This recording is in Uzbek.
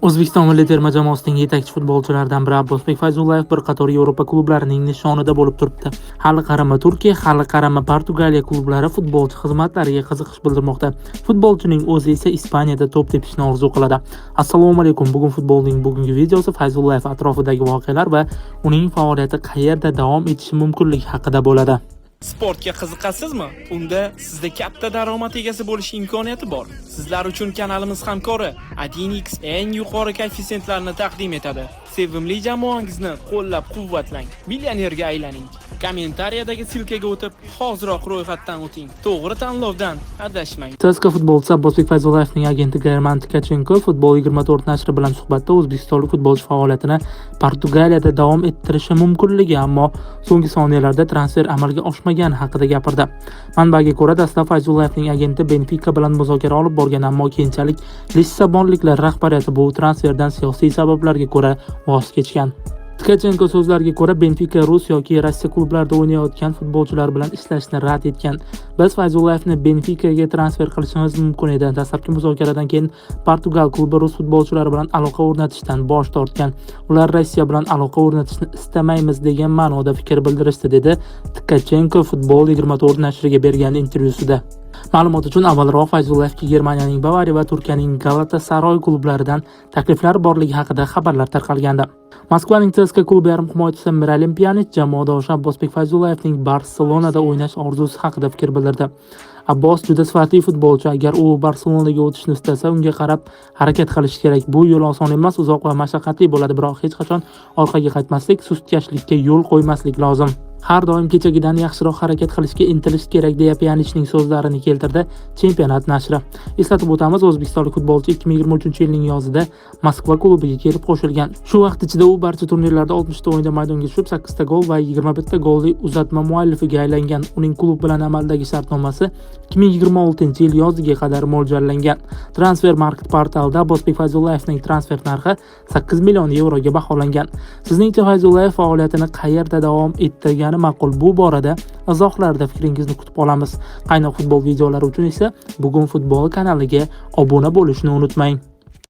O'zbekiston milliy terma jamoasining yetakchi futbolchilaridan biri Abbosbek Fayzullayev bir qator Yevropa klublarining nishonida bo'lib turibdi. Hali qarama Turkiya, hali qarama Portugaliya klublari futbolchi xizmatlariga qiziqish bildirmoqda. Futbolchining o'zi esa Ispaniyada to'p tepishni orzu qiladi. Assalomu alaykum. Bugun futbolning bugungi videosi Fayzullayev atrofidagi voqealar va uning faoliyati qayerda davom etishi mumkinligi haqida bo'ladi. Sportga qiziqasizmi? Unda sizda katta daromad egasi bo'lish imkoniyati bor. Sizlar uchun kanalimiz hamkori 1x eng yuqori koeffitsiyentlarni taqdim etadi. Sevimli jamoangizni qo'llab-quvvatlang. Millionerga aylaning. Kommentariyadagi ссылка ga o'tib, hoziroq ro'yxatdan o'ting. To'g'ri tanlovdan adashmang. CSKA futbolchisi Abbosbek Fayzullayevning agenti German Tkachenko Futbol 24 nashri bilan suhbatda o'zbekistonlik futbolchi faoliyatini Portugaliyada davom ettirishi mumkinligi, ammo so'nggi soniyalarda transfer amalga oshmagani haqida gapirdi. Manbaga ko'ra, dastlab Fayzullayevning agenti Benfika bilan muzokara olib borgan, ammo keyinchalik lissabonliklar rahbariyati bu transferdan siyosiy sabablarga ko'ra voz kechgan. Tkachenko so'zlariga ko'ra, Benfika rus yoki Rossiya klublarida o'ynayotgan futbolchilar bilan ishlashni rad etgan. Biz Fayzullayevni Benfikaga transfer qilishimiz mumkin edi. Dastlabki muzokaradan keyin Portugal klubi rus futbolchilari bilan aloqa o'rnatishdan bosh tortgan. Ular Rossiya bilan aloqa o'rnatishni istamaymiz degan ma'noda fikr bildirishdi, dedi Tkachenko Futbol 24 nashriga bergan intervyusida. Ma'lumot uchun, avvalroq Fayzullayevga Germaniyaning Bavariya va Turkiyaning Galatasaray klublaridan takliflar borligi haqida xabarlar tarqalgandi. Moskvaning CSKA klubi yarim himoyachisi Miralem Pyanich jamoadoshi Abbosbek Fayzullayevning Barselonada o'ynash orzusi haqida fikr bildirdi. Abbos juda sifatli futbolchi. Agar u Barselonaga o'tishni istasa, unga qarab harakat qilish kerak. Bu yo'l oson emas, uzoq va mashaqqatli bo'ladi, biroq hech qachon orqaga qaytmaslik, sustkashlikka yo'l qo'ymaslik lozim. Har doim kechagidan yaxshiroq harakat qilishga intilish kerak, deya Pyanichning so'zlarini keltirdi Chempionat nashri. Eslatib o'tamiz, o'zbekistonlik futbolchi 2023-yilning yozida Moskva klubiga kelib qo'shilgan. Shu vaqt ichida u barcha turnirlarda 60 ta o'yinda maydonga tushib, 8 ta gol va 21 ta golli uzatma muallifiga aylangan. Uning klub bilan amaldagi shartnomasi 2026-yil yoziga qadar mo'ljallangan. Transfermarkt portalida Abbosbek Fayzullayevning transfer narxi 8 million yevroga baholangan. Sizningcha, Fayzullayev faoliyatini qayerda davom ettirgani ma'qul? Bu borada izohlarda fikringizni kutib qolamiz. Qaynoq futbol videolari uchun esa Bugun futbol kanaliga obuna bo'lishni unutmang.